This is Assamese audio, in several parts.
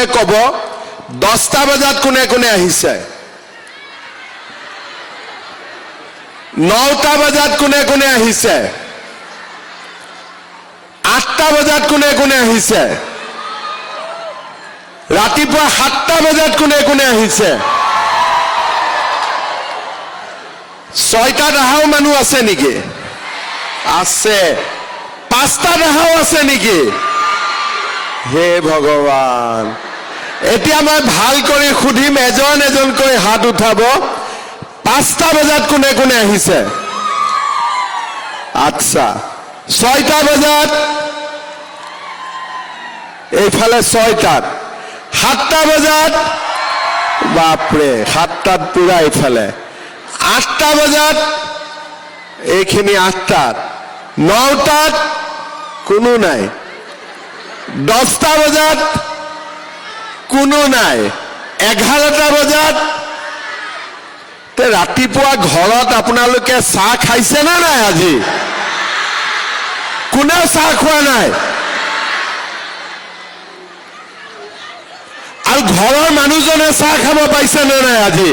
আপোনালোকে ক'ব, 10টা বজাত কোনে কোনে আহিছে? 9টা বজাত কোনে কোনে আহিছে? 8টা বজাত কোনে কোনে আহিছে? ৰাতিপুৱা 7টা বজাত কোনে কোনে আহিছে? 6টাত অহাও মানুহ আছে নেকি? আছে। 5টাত অহাও আছে নেকি? হে ভগৱান! এতিয়া মই ভাল কৰি সুধিম, এজন এজনকৈ হাত উঠাব। 5টা বজাত কোনে কোনে আহিছে? আচ্ছা, 6টা বজাত? এইফালে 6টাত। 7টা বজাত? বাপৰে, 7টাত পুৰা এইফালে। 8টা বজাত? এইখিনি 8টাত। 9টাত কোনো নাই। 10টা বজাত কোনো নাই। 11টা বজাত? তে ৰাতিপুৱা ঘৰত আপোনালোকে চাহ খাইছে নে নাই? আজি কোনেও চাহ খোৱা নাই? আৰু ঘৰৰ মানুহজনে চাহ খাব পাইছে নে নাই? আজি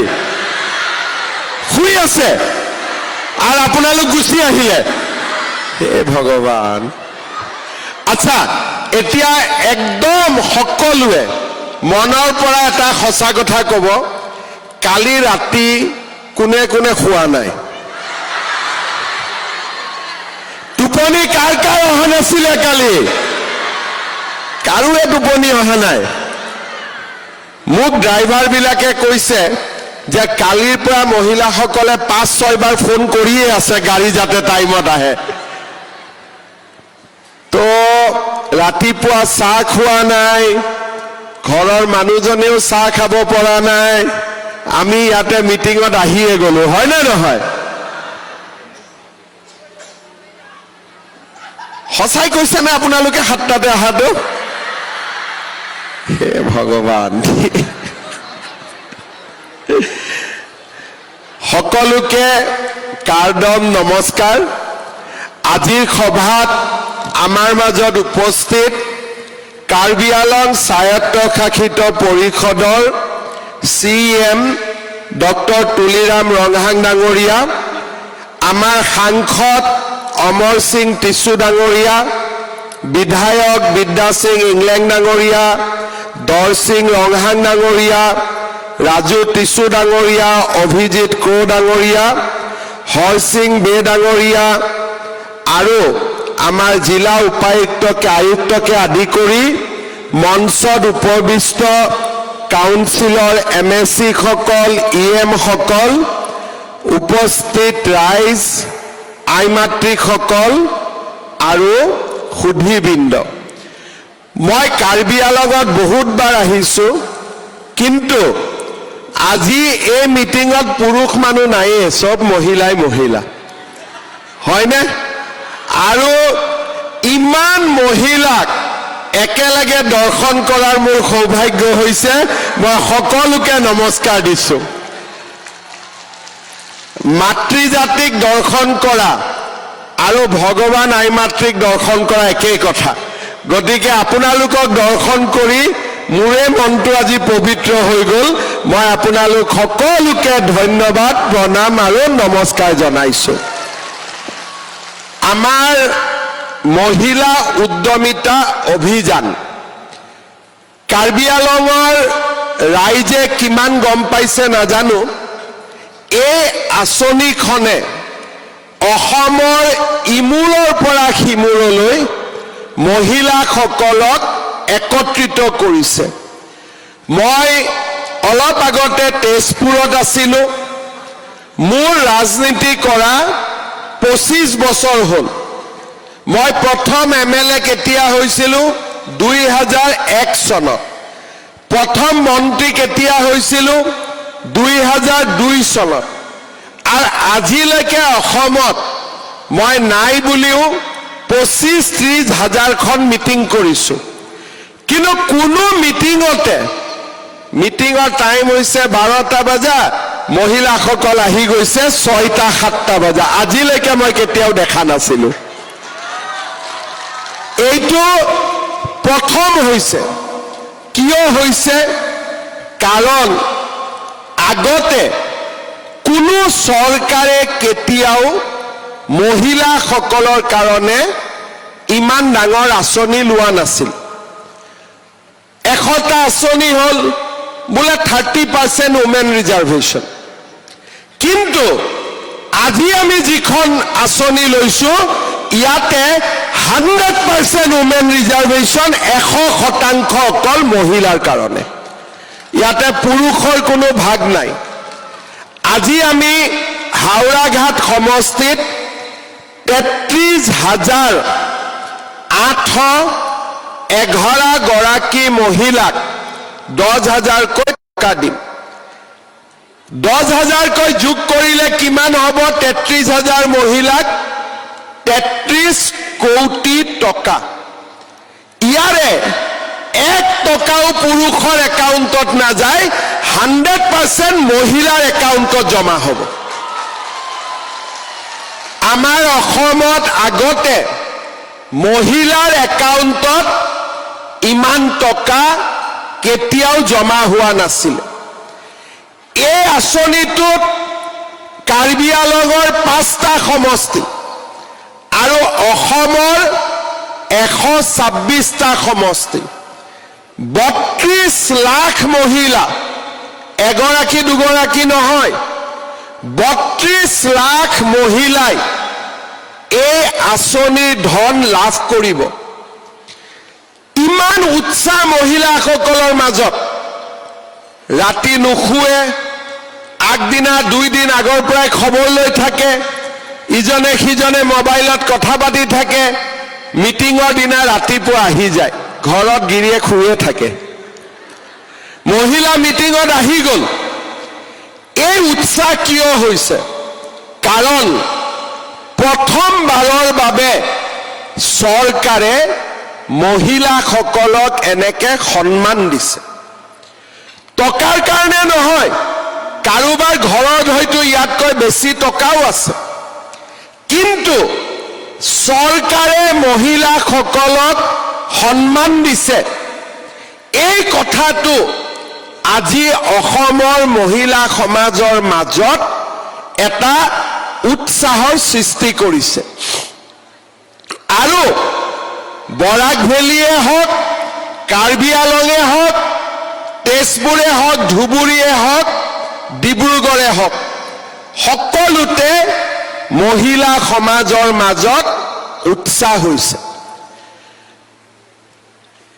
শুই আছে আৰু আপোনালোক গুচি আহিলে। হে ভগৱান! আচ্ছা, এতিয়া একদম সকলোৱে মনৰ পৰা এটা সঁচা কথা ক'ব, কালি ৰাতি কোনে কোনে শোৱা নাই? টোপনি কাৰ কাৰ অহা নাছিলে কালি? কাৰোৱে টোপনি অহা নাই। মোক ড্ৰাইভাৰবিলাকে কৈছে যে কালিৰ পৰা মহিলাসকলে 5-6 বাৰ ফোন কৰিয়ে আছে গাড়ী যাতে টাইমত আহে। তো ৰাতিপুৱা চাহ খোৱা নাই, ঘৰৰ মানুহজনেও চাহ খাব পৰা নাই, আমি ইয়াতে মিটিঙত আহিয়ে গ'লো, হয় নে নহয়? সঁচাই কৈছেনে আপোনালোকে 7টাতে অহাটো? হে ভগৱান! সকলোকে কাৰ্দম নমস্কাৰ। আজিৰ সভাত আমাৰ মাজত উপস্থিত কাৰ্বি আংলং স্বায়ত্তশাসিত পৰিষদৰ CM doctor Tuliram Ronghang ডাঙৰীয়া, আমাৰ সাংসদ অমৰ সিং টিছু ডাঙৰীয়া, বিধায়ক বিদ্যা সিং ইংলেং ডাঙৰীয়া, দৰসিং ৰংহাং ডাঙৰীয়া, ৰাজু টিছু ডাঙৰীয়া, অভিজিত ক্ৰ' ডাঙৰীয়া, হৰসিং বে ডাঙৰীয়া আৰু আমাৰ জিলা উপায়ুক্তকে আয়ুক্তকে আদি কৰি মঞ্চত উপবিষ্ট কাউন্সিলৰ MSc সকল, EM সকল, উপস্থিত ৰাইজ, আই মাতৃসকল আৰু সুধীবৃন্দ। মই কাৰ্বি আংলঙত বহুতবাৰ আহিছোঁ, কিন্তু আজি এই মিটিঙত পুৰুষ মানুহ নায়েই, চব মহিলাই মহিলা, হয়নে? আৰু ইমান মহিলাক একেলগে দৰ্শন কৰাৰ মোৰ সৌভাগ্য হৈছে। মই সকলোকে নমস্কাৰ দিছোঁ। মাতৃজাতিক দৰ্শন কৰা আৰু ভগৱান আই মাতৃক দৰ্শন কৰা একেই কথা। গতিকে আপোনালোকক দৰ্শন কৰি মোৰে মনটো আজি পবিত্ৰ হৈ গ'ল। মই আপোনালোক সকলোকে ধন্যবাদ, প্ৰণাম আৰু নমস্কাৰ জনাইছোঁ। আমাৰ মহিলা উদ্যমিতা অভিযান কাৰ্বি আংলঙৰ ৰাইজে কিমান গম পাইছে নাজানো, এই আঁচনিখনে অসমৰ ইমূৰৰ পৰা সিমূৰলৈ মহিলাসকলক একত্ৰিত কৰিছে। মই অলপ আগতে তেজপুৰত আছিলোঁ। মোৰ ৰাজনীতি কৰা 25 বছৰ হ'ল। মই প্ৰথম MLA কেতিয়া হৈছিলোঁ? 2001 চনত। প্ৰথম মন্ত্ৰী কেতিয়া হৈছিলোঁ? 2002 চনত। আৰু আজিলৈকে অসমত মই নাই বুলিও 25-30 হাজাৰখন মিটিং কৰিছোঁ, কিন্তু কোনো মিটিঙতে, মিটিঙৰ টাইম হৈছে 12টা বজা, মহিলাসকল আহি গৈছে 6টা 7টা বজা। আজিলৈকে মই কেতিয়াও দেখা নাছিলোঁ। এইটো প্ৰথম হৈছে। কিয় হৈছে? কাৰণ আগতে কোনো চৰকাৰে কেতিয়াও মহিলাসকলৰ কাৰণে ইমান ডাঙৰ আঁচনি লোৱা নাছিল। 100টা আঁচনি হ'ল বোলে 30% উমেন ৰিজাৰ্ভেশ্যন। কিন্তু আজি আমি যিখন আঁচনি লৈছো, ইয়াতে 100% উমেন ৰিজাৰ্ভেশ্যন, 100% অকল মহিলাৰ কাৰণে। ইয়াতে পুৰুষৰ কোনো ভাগ নাই। আজি আমি হাওৰাঘাট সমষ্টিত 33,811 গৰাকী মহিলাক 10 হাজাৰকৈ টকা দিম। 10 হাজাৰকৈ যোগ কৰিলে কিমান হ'ব? 33 হাজাৰ মহিলাক 33 কোটি টকা। ইয়াৰে 1 টকাও পুৰুষৰ একাউণ্টত নাযায়, 100% মহিলাৰ একাউণ্টত জমা হ'ব। আমাৰ অসমত আগতে মহিলাৰ একাউণ্টত ইমান টকা কেতিয়াও জমা হোৱা নাছিল। এই আঁচনিটোত কাৰ্বি আলঙৰ পাঁচটা সমষ্টি আৰু অসমৰ 126টা সমষ্টি, 32 লাখ মহিলা, এগৰাকী দুগৰাকী নহয়, 32 লাখ মহিলাই এই আঁচনিৰ ধন লাভ কৰিব। ইমান উৎসাহ মহিলাসকলৰ মাজত, ৰাতি নুশুৱে, আগদিনা 2 দিন আগৰ পৰাই খবৰ লৈ থাকে, ইজনে সিজনে মোবাইলত কথা পাতি থাকে, মিটিঙৰ দিনা ৰাতিপুৱা আহি যায়, ঘৰত গিৰিয়েক শুয়ে থাকে, মহিলা মিটিঙত আহি গ'ল। এই উৎসাহ কিয় হৈছে? কাৰণ প্ৰথমবাৰৰ বাবে চৰকাৰে মহিলাসকলক এনেকে সন্মান দিছে। টকাৰ কাৰণে নহয়, কাৰোবাৰ ঘৰত হয়তো ইয়াতকৈ বেছি টকাও আছে, কিন্তু চৰকাৰে মহিলাসকলক সন্মান দিছে। এই কথাটো আজি অসমৰ মহিলা সমাজৰ মাজত এটা উৎসাহৰ সৃষ্টি কৰিছে। আৰু বৰাক ভেলীয়ে হওক, কাৰ্বি আলঙে হওক, তেজপুৰে হওক, ধুবুৰীয়ে হওক, ডিব্ৰুগড়ে হওক, সকলোতে মহিলা সমাজৰ মাজত উৎসাহ হৈছে।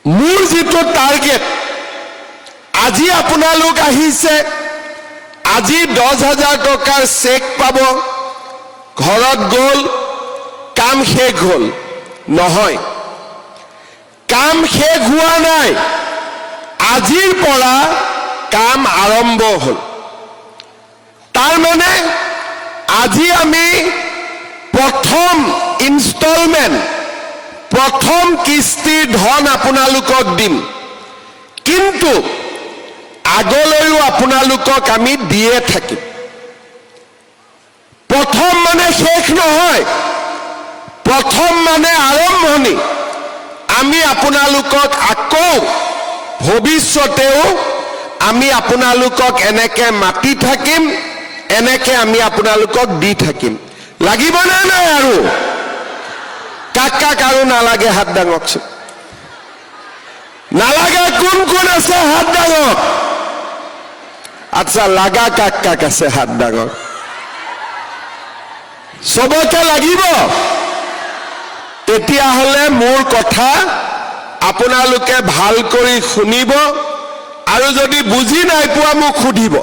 মোৰ যিটো টাৰ্গেট, আজি আপোনালোক আহিছে, আজি 10 হাজাৰ টকাৰ চেক পাব, ঘৰত গ'ল, কাম শেষ হ'ল। নহয়, কাম শেষ হোৱা নাই। আজিৰ পৰা কাম আৰম্ভ হ'ল। তাৰমানে আজি আমি প্ৰথম ইনষ্টলমেণ্ট, প্ৰথম কিস্তিৰ ধন আপোনালোকক দিম, কিন্তু আগলৈও আপোনালোকক আমি দিয়ে থাকিম। প্ৰথম মানে শেষ নহয়, প্ৰথম মানে আৰম্ভণি। আমি আপোনালোকক আকৌ ভৱিষ্যতেও আমি আপোনালোকক এনেকে মাতি থাকিম, এনেকে আমি আপোনালোকক দি থাকিম। লাগিবনে নাই আৰু? কাক কাক আৰু নালাগে হাত দাঙকচোন। নালাগে কোন কোন আছে হাত দাঙক। আচ্ছা, লাগা কাক কাক আছে হাত দাঙক। চবকে লাগিব? তেতিয়াহ'লে মোৰ কথা আপোনালোকে ভাল কৰি শুনিব আৰু যদি বুজি নাই পোৱা মোক সুধিব।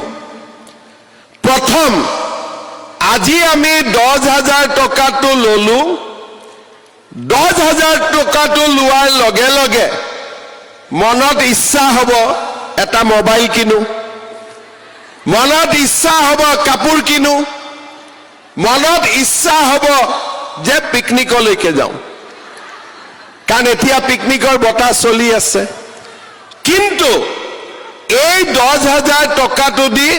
প্ৰথম, আজি আমি 10 হাজাৰ টকাটো ললো। 10 হাজাৰ টকাটো লোৱাৰ লগে লগে মনত ইচ্ছা হ'ব এটা মোবাইল কিনো, মনত ইচ্ছা হ'ব কাপোৰ কিনো, মনত ইচ্ছা হ'ব যে পিকনিকলৈকে যাওঁ, কাৰণ এতিয়া পিকনিকৰ বতাহ চলি আছে। কিন্তু এই 10 হাজাৰ টকাটো দি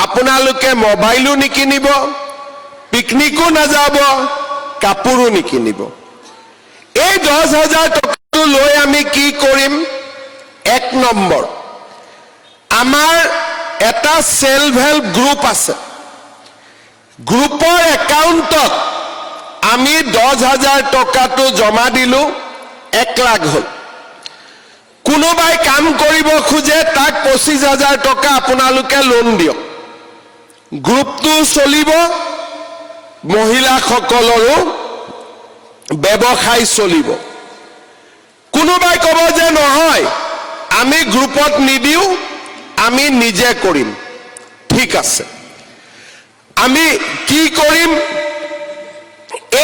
আপোনালোকে মোবাইলো নিকিনিব, পিকনিকো নাযাব, কাপোৰো নিকিনিব। এই 10 হাজাৰ টকাটো লৈ আমি কি কৰিম? এক নম্বৰ, আমাৰ এটা চেল্ফ হেল্প গ্ৰুপ আছে। গ্ৰুপৰ একাউণ্টত আমি 10,000 টকাটো জমা দিলোঁ, 1 লাখ হ'ল। কোনোবাই কাম কৰিব খোজে, তাক 25,000 টকা আপোনালোকে লোন দিয়ক। গ্ৰুপটো চলিব, মহিলাসকলৰো ব্যৱসায় চলিব। কোনোবাই ক'ব যে নহয়, আমি গ্ৰুপত নিদিওঁ, আমি নিজে কৰিম। ঠিক আছে, আমি কি কৰিম?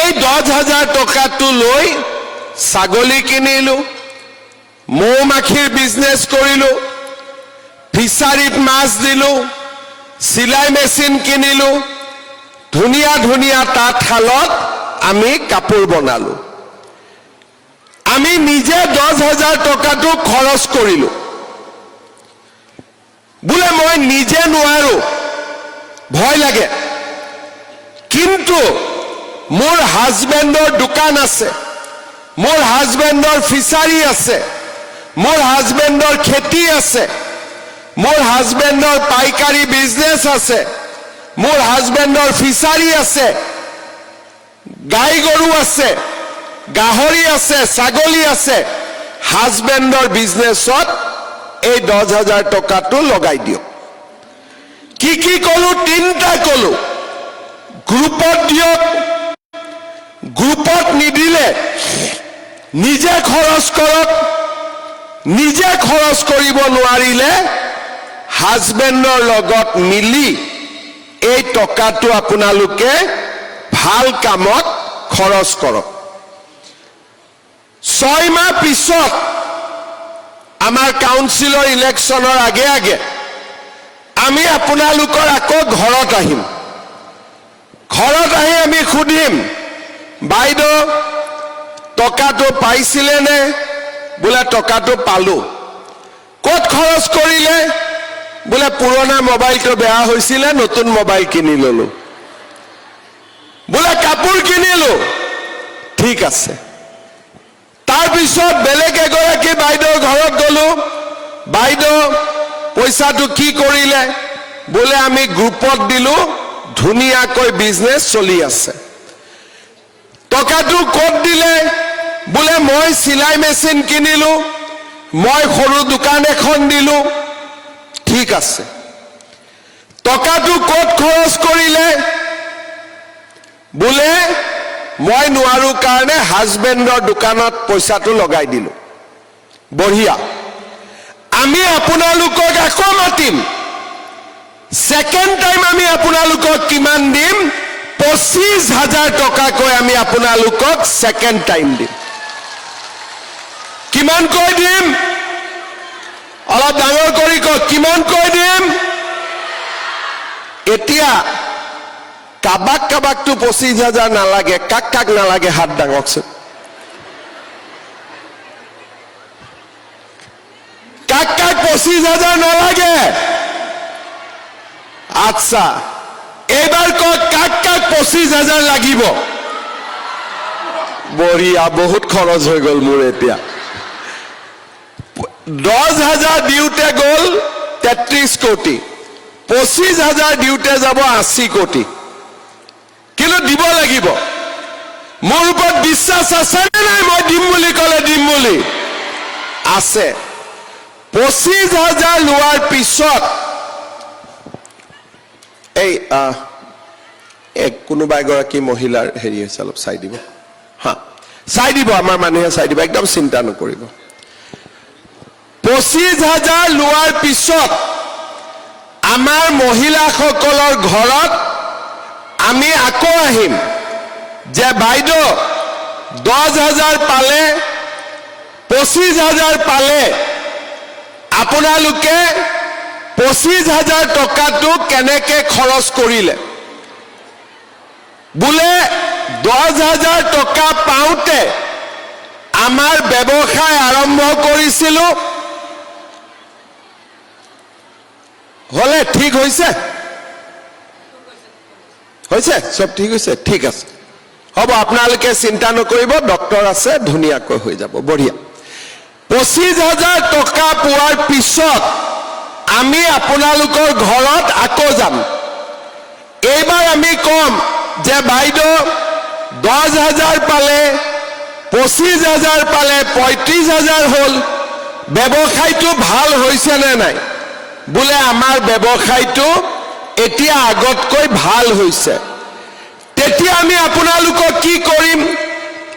এই 10,000 টকাটো লৈ ছাগলী কিনিলো, মৌ মাখিৰ বিজনেছ কৰিলো, ফিচাৰীত মাছ দিলো, চিলাই মেচিন কিনিলো, ধুনীয়া ধুনীয়া তাঁতশালত আমি কাপোৰ বনালো। আমি নিজে 10,000 টকাটো খৰচ কৰিলো। বোলে মই নিজে নোৱাৰো, ভয় লাগে, কিন্তু মোৰ হাজবেণ্ডৰ দোকান আছে, মোৰ হাজবেণ্ডৰ ফিচাৰী আছে, মোৰ হাজবেণ্ডৰ খেতি আছে, মোৰ হাজবেণ্ডৰ পাইকাৰী বিজনেছ আছে, মোৰ হাজবেণ্ডৰ ফিচাৰী আছে, গাই গৰু আছে, গাহৰি আছে, ছাগলী আছে, হাজবেণ্ডৰ বিজনেছত এই 10,000 টকাটো লগাই দিয়ক। কি কি কলো? তিনিটা কলো। গ্ৰুপত দিয়ক, গ্ৰুপত নিদিলে নিজে খৰচ কৰক, নিজে খৰচ কৰিব নোৱাৰিলে হাজবেণ্ডৰ লগত মিলি এই টকাটো আপোনালোকে ভাল কামত খৰচ কৰক। 6 মাহ পিছত আমাৰ কাউন্সিলৰ ইলেকশ্যনৰ আগে আগে আমি আপোনালোকৰ আকৌ ঘৰত আহিম। ঘৰত আহি আমি সুধিম, বাইদেউ, টকাটো পাইছিলে নে? বোলে টকাটো পালো। ক'ত খৰচ কৰিলে? বোলে পুৰণা মোবাইলটো বেয়া হৈছিলে, নতুন মোবাইল কিনি ললো। বোলে কাপোৰ কিনিলো। ঠিক আছে। তাৰপিছত বেলেগ এগৰাকী বাইদেউৰ ঘৰত গলো। বাইদেউ, পইচাটো কি কৰিলে? বোলে আমি গ্ৰুপত দিলো, ধুনীয়াকৈ বিজনেছ চলি আছে। টকাটো ক'ত দিলে? বোলে মই চিলাই মেচিন কিনিলো, মই সৰু দোকান এখন দিলো। ঠিক আছে। টকাটো ক'ত খৰচ কৰিলে? বোলে মই নোৱাৰো কাৰণে হাজবেণ্ডৰ দোকানত পইচাটো লগাই দিলো। বঢ়িয়া। আমি আপোনালোকক আকৌ মাতিম। ছেকেণ্ড টাইম আমি আপোনালোকক কিমান দিম? 25,000 টকাকৈ আমি আপোনালোকক ছেকেণ্ড টাইম দিম। কিমানকৈ দিম? অলপ ডাঙৰ কৰি কওক, কিমানকৈ দিম? এতিয়া কাবাক কাবাকটো 25,000 নালাগে। কাক কাক নালাগে হাত ডাঙকচোন। কাক কাক 25,000 নালাগে? আচ্ছা, এইবাৰ কওক, কাক কাক 25,000 লাগিব? বঢ়িয়া, বহুত খৰচ হৈ গ'ল মোৰ। এতিয়া 10,000 দিওঁতে গ'ল 33 কোটি, 25,000 দিওঁতে যাব 80 কোটি। কিন্তু দিব লাগিব। মোৰ ওপৰত বিশ্বাস আছে নে নাই? মই দিম বুলি ক'লে দিম বুলি আছে। 25,000 লোৱাৰ পিছত এই কোনোবা এগৰাকী মহিলাৰ হেৰি হৈছে, অলপ চাই দিব। হা, চাই দিব, আমাৰ মানুহে চাই দিব, একদম চিন্তা নকৰিব। 25,000 লোৱাৰ পিছত আমাৰ মহিলাসকলৰ ঘৰত আমি আকৌ আহিম যে বাইদেউ, 10,000 পালে, 25,000 পালে, আপোনালোকে 25,000 টকাটো কেনেকে খৰচ কৰিলে? বোলে 10,000 টকা পাওঁতে আমাৰ ব্যৱসায় আৰম্ভ কৰিছিলো। হলে ঠিক হৈছে, হৈছে, চব ঠিক হৈছে। ঠিক আছে, হ'ব, আপোনালোকে চিন্তা নকৰিব, ডক্তৰ আছে, ধুনীয়াকৈ হৈ যাব। বঢ়িয়া। 25,000 টকা পোৱাৰ পিছত আমি আপোনালোকৰ ঘৰত আকৌ যাম। এইবাৰ আমি ক'ম যে বাইদেউ, 10,000 পালে, 25,000 পালে, 35,000 হ'ল, ব্যৱসায়টো ভাল হৈছে নে নাই? বোলে আমাৰ ব্যৱসায়টো এতিয়া আগতকৈ ভাল হৈছে। তেতিয়া আমি আপোনালোকক কি কৰিম?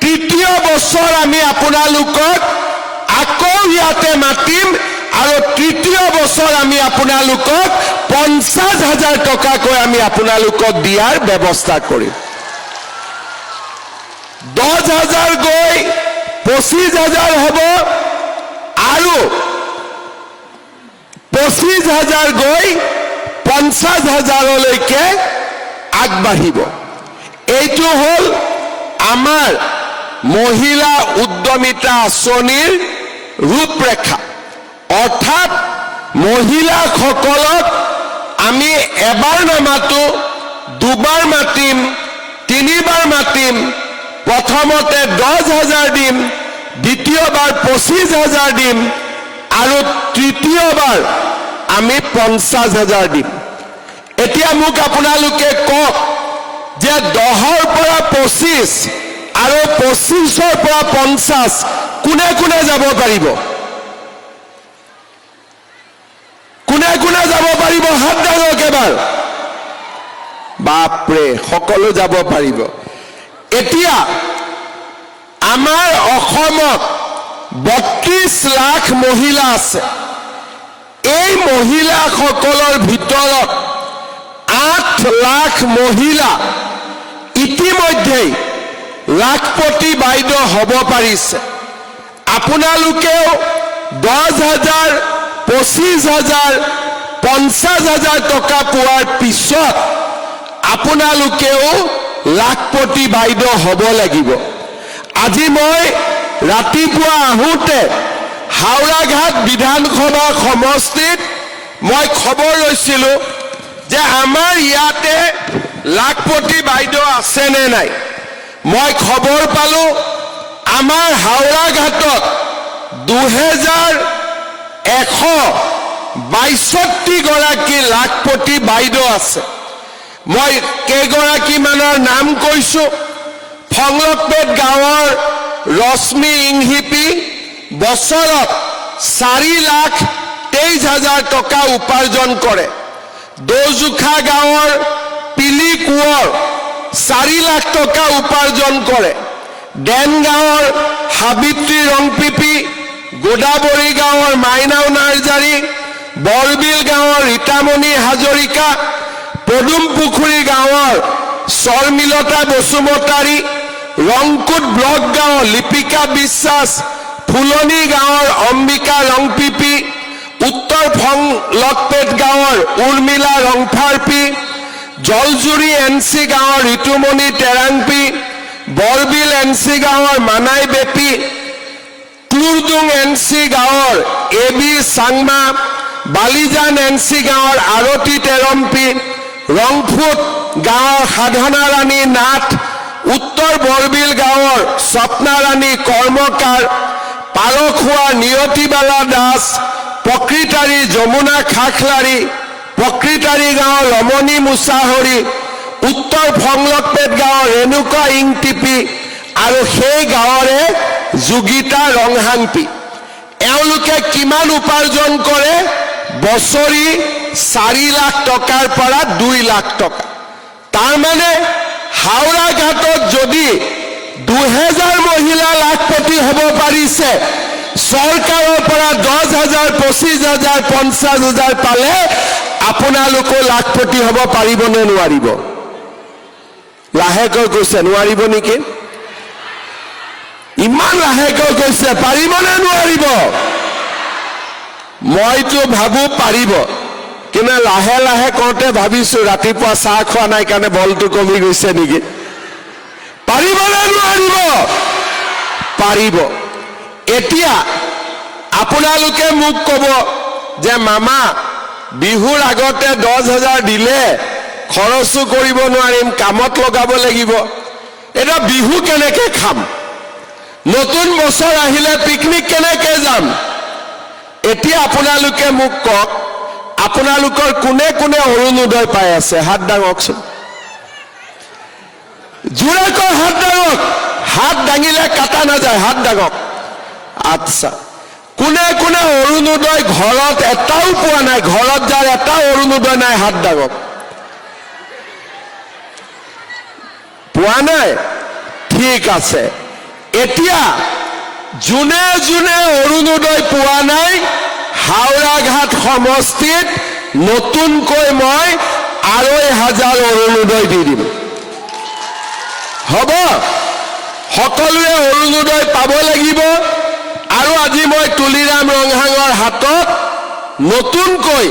তৃতীয় বছৰ আমি আপোনালোকক আকৌ ইয়াতে মাতিম আৰু তৃতীয় বছৰ আমি আপোনালোকক 50,000 টকাকৈ আমি আপোনালোকক দিয়াৰ ব্যৱস্থা কৰিম। 10,000 গৈ 25,000 হ'ব আৰু 25,000 গৈ 50,000লৈকে আগবাঢ়িব। এইটো হ'ল আমাৰ মহিলা উদ্যমিতা আঁচনিৰ ৰূপৰেখা। অৰ্থাৎ মহিলাসকলক আমি এবাৰ নামাতো, দুবাৰ মাতিম, তিনিবাৰ মাতিম। প্ৰথমতে 10,000 দিম, দ্বিতীয়বাৰ 25,000 দিম আৰু তৃতীয়বাৰ আমি 50,000 দিম। এতিয়া মোক আপোনালোকে কওক যে 10ৰ পৰা 25 আৰু 25ৰ পৰা 50 কোনে কোনে যাব পাৰিব? কোনে কোনে যাব পাৰিব হাত দাঙক এবাৰ। বাপৰে, সকলো যাব পাৰিব। এতিয়া আমাৰ অসমত 32 লাখ মহিলা আছে। এই মহিলাসকলৰ ভিতৰত 8 লাখ মহিলা ইতিমধ্যেই লাখপতি বাইদেউ হ'ব পাৰিছে। আপোনালোকেও 10,000, 25,000, 50,000 টকা পোৱাৰ পিছত আপোনালোকেও লাখপতি বাইদেউ হ'ব লাগিব। আজি মই ৰাতিপুৱা আহোঁতে হাওৰাঘাট বিধানসভা সমষ্টিত মই খবৰ লৈছিলোঁ যে আমাৰ ইয়াতে লাখপতি বাইদেউ আছে নে নাই। মই খবৰ পালোঁ, আমাৰ হাওৰাঘাটত 2162 গৰাকী লাখপতি বাইদেউ আছে। মই কেইগৰাকীমানৰ নাম কৈছোঁ। ফংলকপেট গাঁৱৰ ৰশ্মি ইংহিপি বছৰত 4,23,000 টকা উপাৰ্জন কৰে। দৌজোখা গাঁৱৰ পিলি কোঁৱৰ 4 লাখ টকা উপাৰ্জন কৰে। দেনগাঁৱৰ সাবিত্ৰী ৰংপিপি, গোদাবৰী গাঁৱৰ মাইনাও নাৰ্জাৰী, বৰবিল গাঁৱৰ ৰীতামণি হাজৰিকা, পদুমপুখুৰী গাঁৱৰ শৰ্মিলতা বসুমতাৰী, ৰংকুট ব্লক গাঁৱৰ লিপিকা বিশ্বাস, ফুলনি গাঁৱৰ অম্বিকা ৰংপিপি, উত্তৰ ফংলকপেট গাঁৱৰ উৰ্মিলা ৰংফাৰপি, জলজুৰি এন চি গাঁৱৰ ঋতুমণি টেৰাংপি, বৰবিল এন চি গাঁৱৰ মানাই বেপী, তুৰদুং এন চি গাঁৱৰ A B Changma, Balijan N C গাঁৱৰ আৰতী টেৰম্পি, ৰংফুট গাঁৱৰ সাধনা ৰাণী নাথ, উত্তৰ বৰবিল গাঁৱৰ স্বপ্না ৰাণী কৰ্মকাৰ, পাৰখোৱা নিয়তিবালা দাস, প্ৰকৃতাৰী যমুনা খাখলাৰী, প্ৰকৃতাৰী গাঁৱৰ ৰমণী মুছাহৰী, উত্তৰ ফংলকপেট গাঁৱৰ ৰেণুকা ইংটিপি আৰু সেই গাঁৱৰে যোগিতা ৰংহাংপি। এওঁলোকে কিমান উপাৰ্জন কৰে? বছৰি 4 লাখ টকাৰ পৰা 2 লাখ টকা। তাৰমানে হাওৰাঘাটত যদি 2000 মহিলা লাখপতি হ'ব পাৰিছে, চৰকাৰৰ পৰা 10,000, 25,000, 50,000 পালে আপোনালোকো লাখপতি হ'ব পাৰিব নে নোৱাৰিব? লাহেকৈ কৈছে, নোৱাৰিব নেকি? ইমান লাহেকৈ কৈছে, পাৰিবনে নোৱাৰিব? মইতো ভাবো পাৰিব, কিন্তু লাহে লাহে কওঁতে ভাবিছো ৰাতিপুৱা চাহ খোৱা নাই কাৰণে বলটো কমি গৈছে নেকি। পাৰিবনে নোৱাৰিব? পাৰিব। এতিয়া আপোনালোকে মোক ক'ব যে মামা, বিহুৰ আগতে 10,000 দিলে খৰচো কৰিব নোৱাৰিম, কামত লগাব লাগিব, এতিয়া বিহু কেনেকে খাম? নতুন বছৰ আহিলে পিকনিক কেনেকে যাম? এতিয়া আপোনালোকে মোক কওক, আপোনালোকৰ কোনে কোনে অৰুণোদয় পাই আছে? হাত দাঙকচোন, জোৰেকৈ হাত দাঙক। হাত দাঙিলে কাটা নাযায়, হাত দাঙক। আচ্ছা, কোনে কোনে অৰুণোদয় ঘৰত এটাও পোৱা নাই? ঘৰত যাৰ এটাও অৰুণোদয় নাই, হাত দাঙক। পোৱা নাই? ঠিক আছে। এতিয়া যোনে যোনে অৰুণোদয় পোৱা নাই, হাওৰাঘাট সমষ্টিত নতুনকৈ মই 2500 অৰুণোদয় দি দিম। হ'ব? সকলোৱে অৰুণোদয় পাব লাগিব। আৰু আজি মই তুলিৰাম ৰংহাঙৰ হাতত নতুনকৈ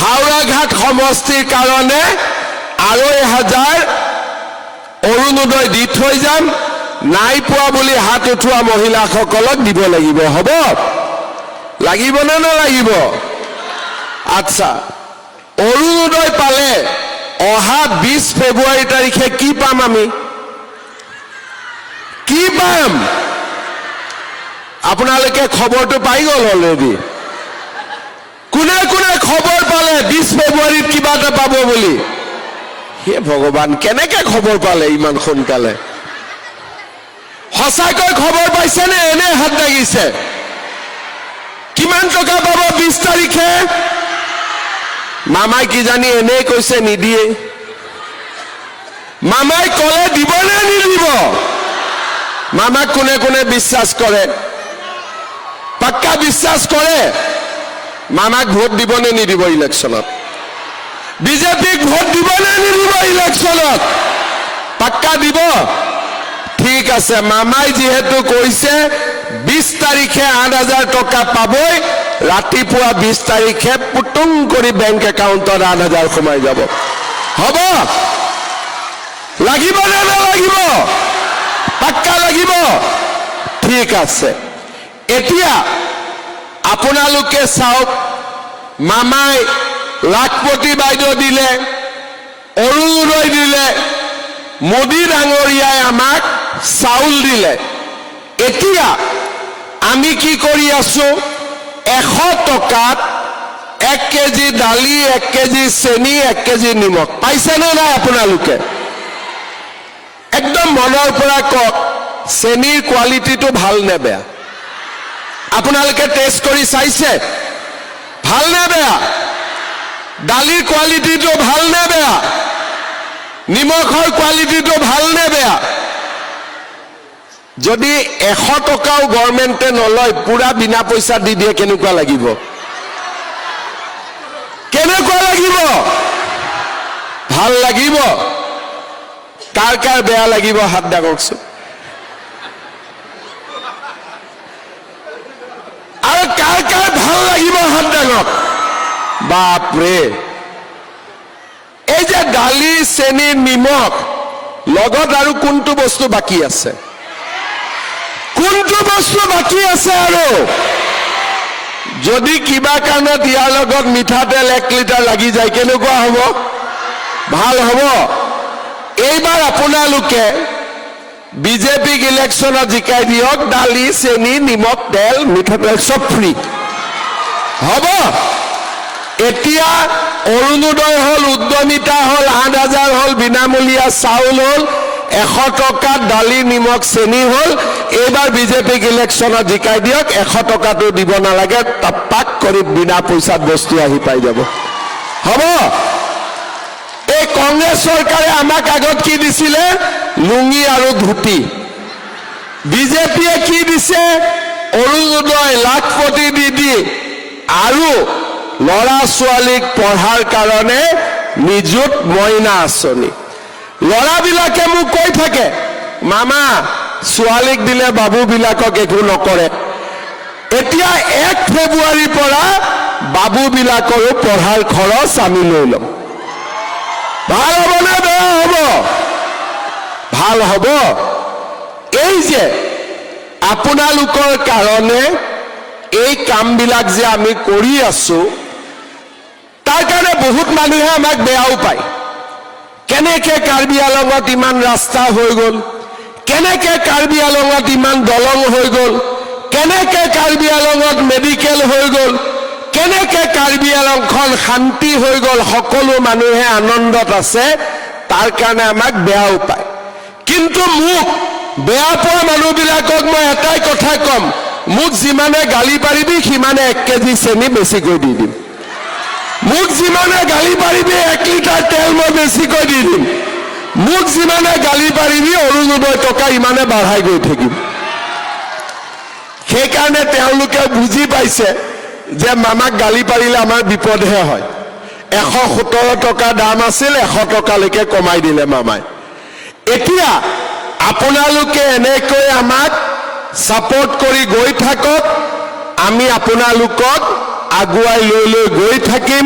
হাওৰাঘাট সমষ্টিৰ কাৰণে 2500 অৰুণোদয় দি থৈ যাম। নাই পোৱা বুলি হাত উঠোৱা মহিলাসকলক দিব লাগিব। হ'ব? লাগিব নে নালাগিব? আচ্ছা, অৰুণোদয় পালে অহা 20 ফেব্ৰুৱাৰী তাৰিখে কি পাম আমি? কি পাম? আপোনালোকে খবৰটো পাই গ'ল অলৰেডি। কোনে কোনে খবৰ পালে 20 ফেব্ৰুৱাৰীত কিবা এটা পাব বুলি? হে ভগৱান, কেনেকে খবৰ পালে ইমান সোনকালে? সঁচাকৈ খবৰ পাইছে নে এনে হাত দাঙিছে? কিমান টকা পাব 20 তাৰিখে? মামাই কিজানি এনেই কৈছে, নিদিয়ে। মামাই ক'লে দিব নে নিদিব? মামাক কোনে কোনে বিশ্বাস কৰে? পাক্কা বিশ্বাস কৰে? মামাক ভোট দিব নে নিদিব ইলেকশ্যনত? বিজেপিক ভোট দিব নে নিদিব ইলেকশ্যনত? পাক্কা দিব? ঠিক আছে। মামাই যিহেতু কৈছে 20 তাৰিখে 8000 টকা পাবই, ৰাতিপুৱা 20 তাৰিখে পুটুং কৰি বেংক একাউণ্টত 8000 সোমাই যাব। হ'ব? লাগিব নে নালাগিব? পাক্কা লাগিব? ঠিক আছে। এতিয়া আপোনালোকে চাওক, মামাই লাখপতি বাইদেউ দিলে, অৰুণোদয় দিলে, মোদী ডাঙৰীয়াই আমাক চাউল দিলে। এতিয়া আমি কি কৰি আছো? 100 টকাত 1 কেজি দালি, 1 কেজি চেনি, 1 কেজি নিমখ পাইছেনে নাই আপোনালোকে? একদম মনৰ পৰা কওক, চেনিৰ কোৱালিটিটো ভাল নে বেয়া? আপোনালোকে টেষ্ট কৰি চাইছে, ভাল নে বেয়া? দালিৰ কোৱালিটিটো ভাল নে বেয়া? নিমখৰ কোৱালিটিটো ভাল নে বেয়া? যদি 100 টকাও গভৰ্ণমেণ্টে নলয়, পুৰা বিনা পইচা দি দিয়ে, কেনেকুৱা লাগিব? কেনেকুৱা লাগিব? ভাল লাগিব? কাৰ কাৰ বেয়া লাগিব হাত দাঙকচোন। আৰু কাৰ কাৰ ভাল লাগিব হাত দাঙক। বাপৰে, এই যে দালি, চেনি, নিমখ, লগত আৰু কোনটো বস্তু বাকী আছে? কোনটো বস্তু বাকী আছে? আৰু যদি কিবা কাৰণত ইয়াৰ লগত মিঠাতেল 1 লিটাৰ লাগি যায়, কেনেকুৱা হ'ব? ভাল হ'ব? এইবাৰ আপোনালোকে বিজেপিক ইলেকশ্যনত জিকাই দিয়ক, দালি, চেনি, নিমখ, তেল, মিঠাতেল চব ফ্ৰী হ'ব। এতিয়া অৰুণোদয় হ'ল, উদ্যমিতা হ'ল, 8000 হ'ল, বিনামূলীয়া চাউল হ'ল, 100 টকাত দালি, নিমখ, চেনি হ'ল। এইবাৰ বিজেপিক ইলেকশ্যনত জিকাই দিয়ক, 100 টকাটো দিব নালাগে, পাক কৰি বিনা পইচাত বস্তু আহি পাই যাব। হ'ব? এই কংগ্ৰেছ চৰকাৰে আমাক আগত কি দিছিলে? লুঙি আৰু ধুতি। বিজেপিয়ে কি দিছে? অৰুণোদয়, লাখপতি দিদি আৰু ল'ৰা ছোৱালীক পঢ়াৰ কাৰণে নিযুত মইনা আঁচনি। ল'ৰাবিলাকে মোক কৈ থাকে, মামা ছোৱালীক দিলে বাবুবিলাকক একো নকৰে। এতিয়া 1 ফেব্ৰুৱাৰীৰ পৰা বাবুবিলাকৰো পঢ়াৰ খৰচ আমি লৈ ল'ম। ভাল হ'ব নে বেয়া হ'ব? ভাল হ'ব। এই যে আপোনালোকৰ কাৰণে এই কামবিলাক যে আমি কৰি আছো, তাৰ কাৰণে বহুত মানুহে আমাক বেয়াও পায়। কেনেকে কাৰ্বি আলঙত ইমান ৰাস্তা হৈ গ'ল, কেনেকে কাৰ্বি আলঙত ইমান দলং হৈ গ'ল, কেনেকে কাৰ্বি আলঙত মেডিকেল হৈ গ'ল, কেনেকে কাৰ্বি আলংখন শান্তি হৈ গ'ল, সকলো মানুহে আনন্দত আছে, তাৰ কাৰণে আমাক বেয়াও পায়। কিন্তু মোক বেয়া পোৱা মানুহবিলাকক মই এটাই কথা ক'ম, মোক যিমানে গালি পাৰিবি সিমানে 1 কেজি চেনি বেছিকৈ দি দিম। মোক যিমানে গালি পাৰিবি, 1 লিটাৰ তেল মই বেছিকৈ দি দিম। মোক যিমানে গালি পাৰিবি, অৰুণোদয় টকা ইমানে বাঢ়াই গৈ থাকিম। সেইকাৰণে তেওঁলোকে বুজি পাইছে যে মামাক গালি পাৰিলে আমাৰ বিপদহে হয়। 117 টকা দাম আছিল, 100 টকালৈকে কমাই দিলে মামাই। এতিয়া আপোনালোকে এনেকৈ আমাক ছাপৰ্ট কৰি গৈ থাকক, আমি আপোনালোকক আগুৱাই লৈ লৈ গৈ থাকিম,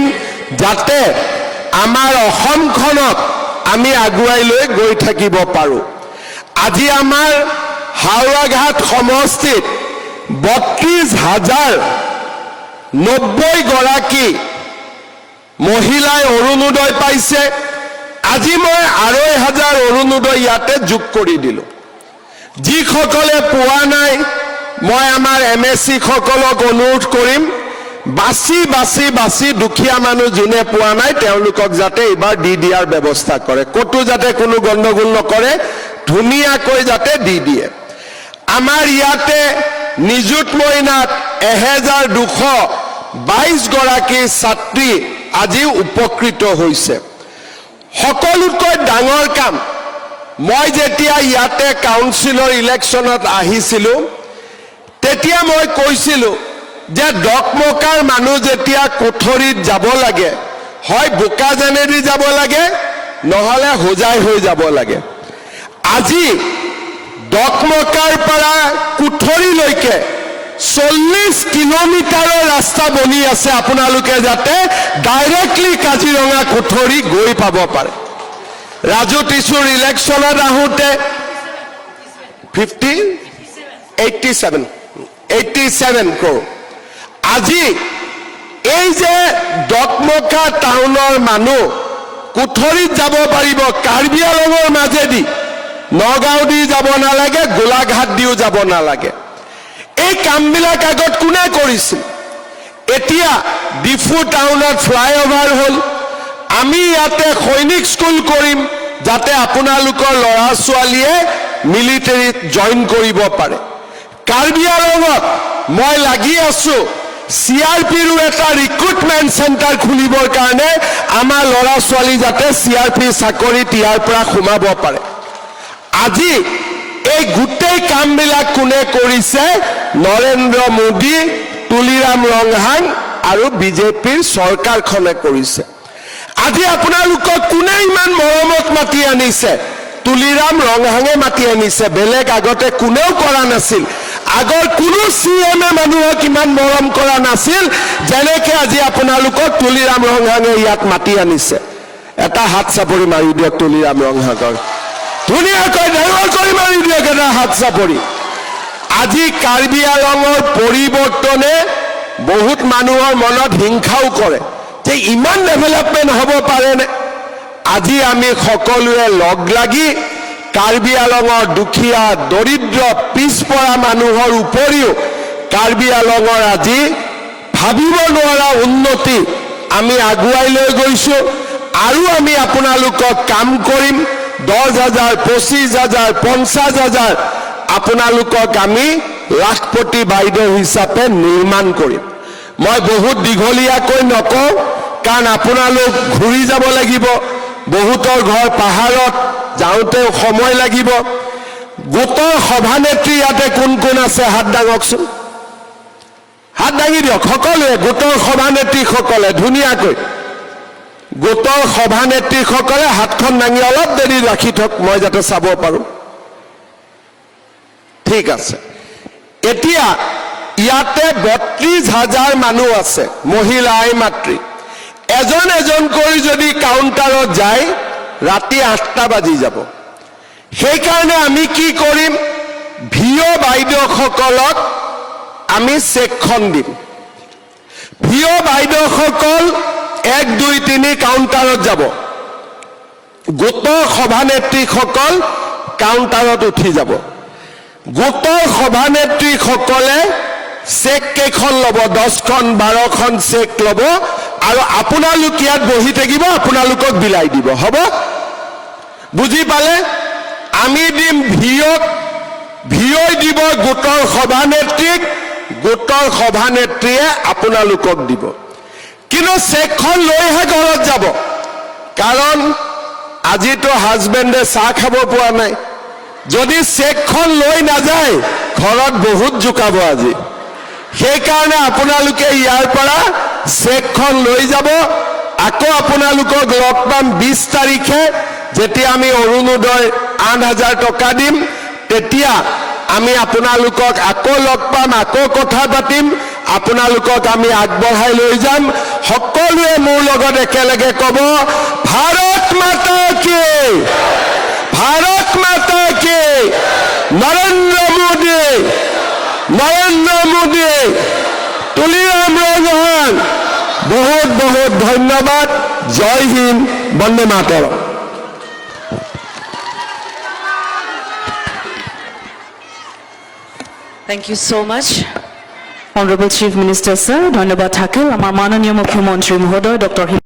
যাতে আমাৰ অসমখনক আমি আগুৱাই লৈ গৈ থাকিব পাৰোঁ। আজি আমাৰ হাওৰাঘাট সমষ্টিত 32 হাজাৰ 90 গৰাকী মহিলাই অৰুণোদয় পাইছে। আজি মই 2,500 অৰুণোদয় ইয়াতে যোগ কৰি দিলোঁ। যিসকলে পোৱা নাই, মই আমাৰ এম এ চিসকলক অনুৰোধ কৰিম, বাছি বাছি বাছি দুখীয়া মানুহ যোনে পোৱা নাই, তেওঁলোকক যাতে এইবাৰ দি দিয়াৰ ব্যৱস্থা কৰে। ক'তো যাতে কোনো গণ্ডগোল নকৰে, ধুনীয়াকৈ যাতে দি দিয়ে। আমাৰ ইয়াতে নিযুত মইনাত 1222 গৰাকী ছাত্ৰী আজি উপকৃত হৈছে। সকলোতকৈ ডাঙৰ কাম, মই যেতিয়া ইয়াতে কাউন্সিলৰ ইলেকশ্যনত আহিছিলোঁ, তেতিয়া মই কৈছিলোঁ যে ডকমকাৰ মানুহ যেতিয়া কোঠৰীত যাব লাগে, হয় বোকাজানেদি যাব লাগে, নহ'লে হোজাই হৈ যাব লাগে। আজি ডকমকাৰ পৰা কুঠৰীলৈকে 40 কিলোমিটাৰৰ ৰাস্তা বনি আছে, আপোনালোকে যাতে ডাইৰেক্টলি কাজিৰঙা কুঠৰী গৈ পাব পাৰে। ৰাজু টিছুৰ ইলেকশ্যনত আহোঁতে 50 87 87 crore। আজি এই যে ডকমকা টাউনৰ মানুহ কুঠৰীত যাব পাৰিব কাৰ্বি আলঙৰ মাজেদি, নগাঁও দি যাব নালাগে, গোলাঘাট দিও যাব নালাগে। এই কামবিলাক আগত কোনে কৰিছিল? এতিয়া ডিফু টাউনত ফ্লাইঅভাৰ হ'ল। আমি ইয়াতে সৈনিক স্কুল কৰিম, যাতে আপোনালোকৰ ল'ৰা ছোৱালীয়ে মিলিটেৰীত জইন কৰিব পাৰে। কাৰ্বি আলঙত মই লাগি আছো চি আৰ পিৰো এটা ৰিক্ৰুটমেণ্ট চেণ্টাৰ খুলিবৰ কাৰণে, আমাৰ ল'ৰা ছোৱালী যাতে চি আৰ পি চাকৰিত ইয়াৰ পৰা সোমাব পাৰে। আজি এই গোটেই কামবিলাক কোনে কৰিছে? নৰেন্দ্ৰ মোদী, তুলিৰাম ৰংহাং আৰু বিজেপিৰ চৰকাৰখনে কৰিছে। আজি আপোনালোকক কোনে ইমান মৰমত মাতি আনিছে? তুলিৰাম ৰংহাঙে মাতি আনিছে। বেলেগ আগতে কোনেও কৰা নাছিল। আগৰ কোনো চি এমে মানুহক ইমান মৰম কৰা নাছিল, যেনেকে আজি আপোনালোকক তুলিৰাম ৰংহাঙে ইয়াত মাতি আনিছে। এটা হাত চাপৰি মাৰি দিয়ক তুলিৰাম ৰংহাঙৰ। ধুনীয়াকৈ ডাঙৰ কৰি মাৰি দিয়ক এটা হাত চাপৰি। আজি কাৰ্বি আলঙৰ পৰিৱৰ্তনে বহুত মানুহৰ মনত হিংসাও কৰে যে ইমান ডেভেলপমেণ্ট হ'ব পাৰেনে? আজি আমি সকলোৱে লগ লাগি কাৰ্বি আলঙৰ দুখীয়া, দৰিদ্ৰ, পিছপৰা মানুহৰ উপৰিও কাৰ্বি আলঙৰ আজি ভাবিব নোৱাৰা উন্নতি আমি আগুৱাই লৈ গৈছোঁ। আৰু আমি আপোনালোকক কাম কৰিম। 10 হাজাৰ, 25 হাজাৰ, 50 হাজাৰ, আপোনালোকক আমি লাখপতি বাইদেউ হিচাপে নিৰ্মাণ কৰিম। মই বহুত দীঘলীয়াকৈ নকওঁ, কাৰণ আপোনালোক ঘূৰি যাব লাগিব। বহুতৰ ঘৰ পাহাৰত, যাওঁতেও সময় লাগিব। গোটৰ সভানেত্ৰী ইয়াতে কোন কোন আছে, হাত দাঙকচোন। হাত দাঙি দিয়ক সকলোৱে। গোটৰ সভানেত্ৰীসকলে ধুনীয়াকৈ, গোটৰ সভানেত্ৰীসকলে হাতখন দাঙি অলপ দেৰি ৰাখি থওক, মই যাতে চাব পাৰোঁ। ঠিক আছে। এতিয়া ইয়াতে 32 হাজাৰ মানুহ আছে, মহিলা, আই মাতৃ। এজন এজনকৈ যদি কাউণ্টাৰত যায়, ৰাতি 8টা বাজি যাব। সেইকাৰণে আমি কি কৰিম? ভিঅ' বাইদেউসকলক আমি চেকখন দিম। ভিঅ' বাইদেউসকল এক, দুই, তিনি কাউণ্টাৰত যাব। গোটৰ সভানেত্ৰীসকল কাউণ্টাৰত উঠি যাব। গোটৰ সভানেত্ৰীসকলে চেক কেইখন ল'ব, 10খন 12খন চেক ল'ব আৰু আপোনালোক ইয়াত বহি থাকিব, আপোনালোকক বিলাই দিব। হ'ব? বুজি পালে? আমি দিম ভিঅ'ক, ভিঅ'ই দিব গোটৰ সভানেত্ৰীক, গোটৰ সভানেত্ৰীয়ে আপোনালোকক দিব। কিন্তু চেকখন লৈহে ঘৰত যাব, কাৰণ আজিতো হাজবেণ্ডে চাহ খাব পোৱা নাই। যদি চেকখন লৈ নাযায়, ঘৰত বহুত জোকাব আজি। সেইকাৰণে আপোনালোকে ইয়াৰ পৰা চেকখন লৈ যাব। আকৌ আপোনালোকক লগ পাম 20 তাৰিখে, যেতিয়া আমি অৰুণোদয় 8000 টকা দিম। তেতিয়া আমি আপোনালোকক আকৌ লগ পাম, আকৌ কথা পাতিম, আপোনালোকক আমি আগবঢ়াই লৈ যাম। সকলোৱে মোৰ লগত একেলগে ক'ব, ভাৰত মাতা কি, ভাৰত মাতা কি, নৰেন্দ্ৰ মোদী, নৰেন্দ্ৰ মোদী, তুলিৰাম ৰংহাং। বহুত বহুত ধন্যবাদ। জয় Hind, Vande Mataram. Thank you so much, Honorable Chief Minister, sir. ধন্যবাদ থাকিল আমাৰ মাননীয় মুখ্যমন্ত্ৰী মহোদয় ডক্টৰ